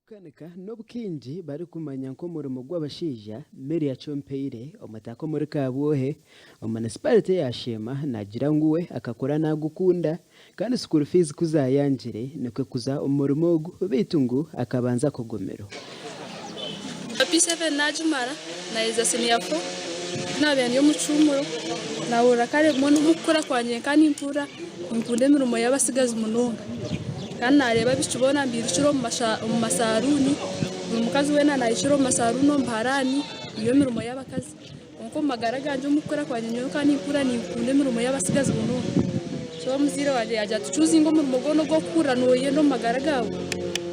Okukanika n'obu kaingi barikumanya nk'omurimo gw'abashaija, Mary Achompaire, omutaaka omuri Kabwohe, omu munisiparite ya Sheema naagira ngu we akakura naagukunda kandi school fees ku zaayangire nikwo kuza omu murimo ogu beitu ngu akabanza kugumirwa. P7 naagimara naaheza siniya fo ku naabaire ndi omu kihuumuro naahurira kare mbwenu omu kukura kwangye nkaba nimpurira ninkunda emirimo y'abatsigazi munonga kandi naareeba abaishiki boona nibairukira omu masaruuni buri mukazi weena nairukira omu masaruuni omu biharaani niyo mirimo y'abakazi kwonka omu magara gangye omu kukura kwangye nyowe nkaba nimpurira ninkunda emirimo y'abatsigazi munonga so omuzaire wangye yaagira ati cuuzinga omurimo gwona ogu orikuhurira nooyenda omu magara gaawe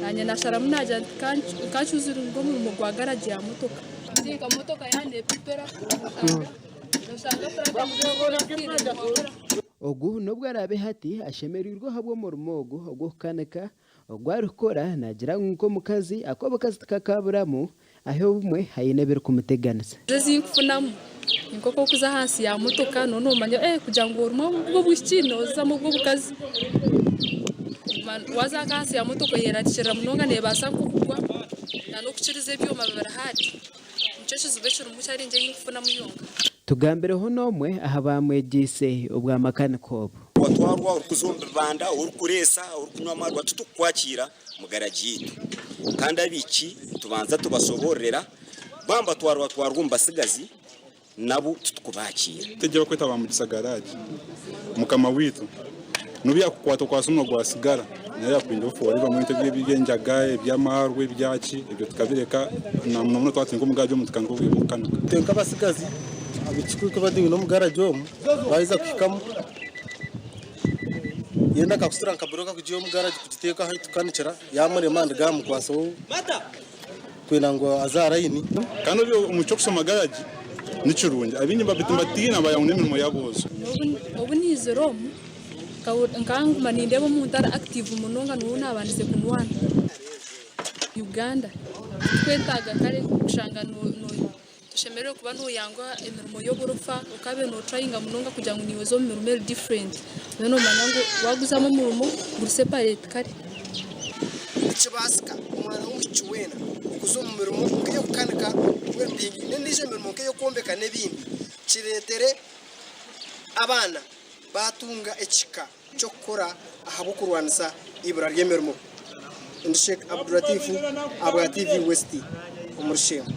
naanye naasharamu naagira nti ka ncuuzinge omurimo gwa garagi ya motoka. Nka motoka yaaba neepepera oshanga puraaka nizo Ogu n'obu araabe hati ashemereirwe ahabw'omurimo ogu ogw'okukanika ogu arikukora, naagira ngu nk'omukazi, ak'obukazi tikakaaburamu ahi obumwe haine ebirikumuteganisa. Ezi nkufunamu ni nk'oku orikuza ahansi ya motoka nooba noomanya kugira ngu orimu obw'obwishiki noozamu obw'obukazi. Waaza nk'ahansi ya motoka oyerarikirira munonga neebaasa nk'okugwa n'okukiriza ebyoma biri haadi. Nikyo kizibu ekirimu challenge ei nkufunamu yonka. Tugambireho n'omwe aha baamwegyeise obwa makanika obu. Watwarwa orikuza omu bibanda, orikureesa, orikunywa amaarwa titukukwakiira mu garagi yaitu. Kandi abaishiki nitubanza tubashoboororera, baaba nibatwarwa twarwa omu batsigazi nabo titukubakiira. Tegi abakweta ba Mugisa Garage mukama waitu nobu yakukwata okwatsa omunwa gwa sigara nayo yakuhindura ofoora ebamwe ebintu eby'enjaga eby'amaarwa ebyaki ebyo tukabireka na muno muno twaba turi nk'omu garage omu tukanika obwire bw'okukanika. Itwe nk'abatsigazi abaishiki ku turikuba twine omu garage omu baaheza kuhikamu yenda akakusitura nka buroka kugiiha omu garage kugiteeka ahu tukanikira yaamurema ndigaamukwatsaho kwenda ngu aze aha layini. Kandi omu ky'okushoma garagi ni kirungi. Abaingi nibatiina baagira ngu n'emirimo y'aboojo. Obu naizire omu, nkaba nguma nindeeba omuntu ari active munonga niwe ou naabandize kunwana. Uganda titukwetaaga kare kushanga toshemereire kuba noyangwa emirimo y'oburofa okaaba noturayinga munonga kugira ngu niiwe oze omu mirimo eri different. Mbwenu nomanya ngu waaguzamu omurimo guri separate kare. Nikibaasika omwana w'omwishiki weena okuza omu mirimo nk'ey'okukanika, welding, n'endiijo mirimo nk'ey'okwombeka n'ebindi kireetere abaana baatunga ekihika ky'okukora ahabw'okurwanisa eibura ry'emirimo. Ndi Sheikh Abdulatif ahabwa TV West omuri Sheema.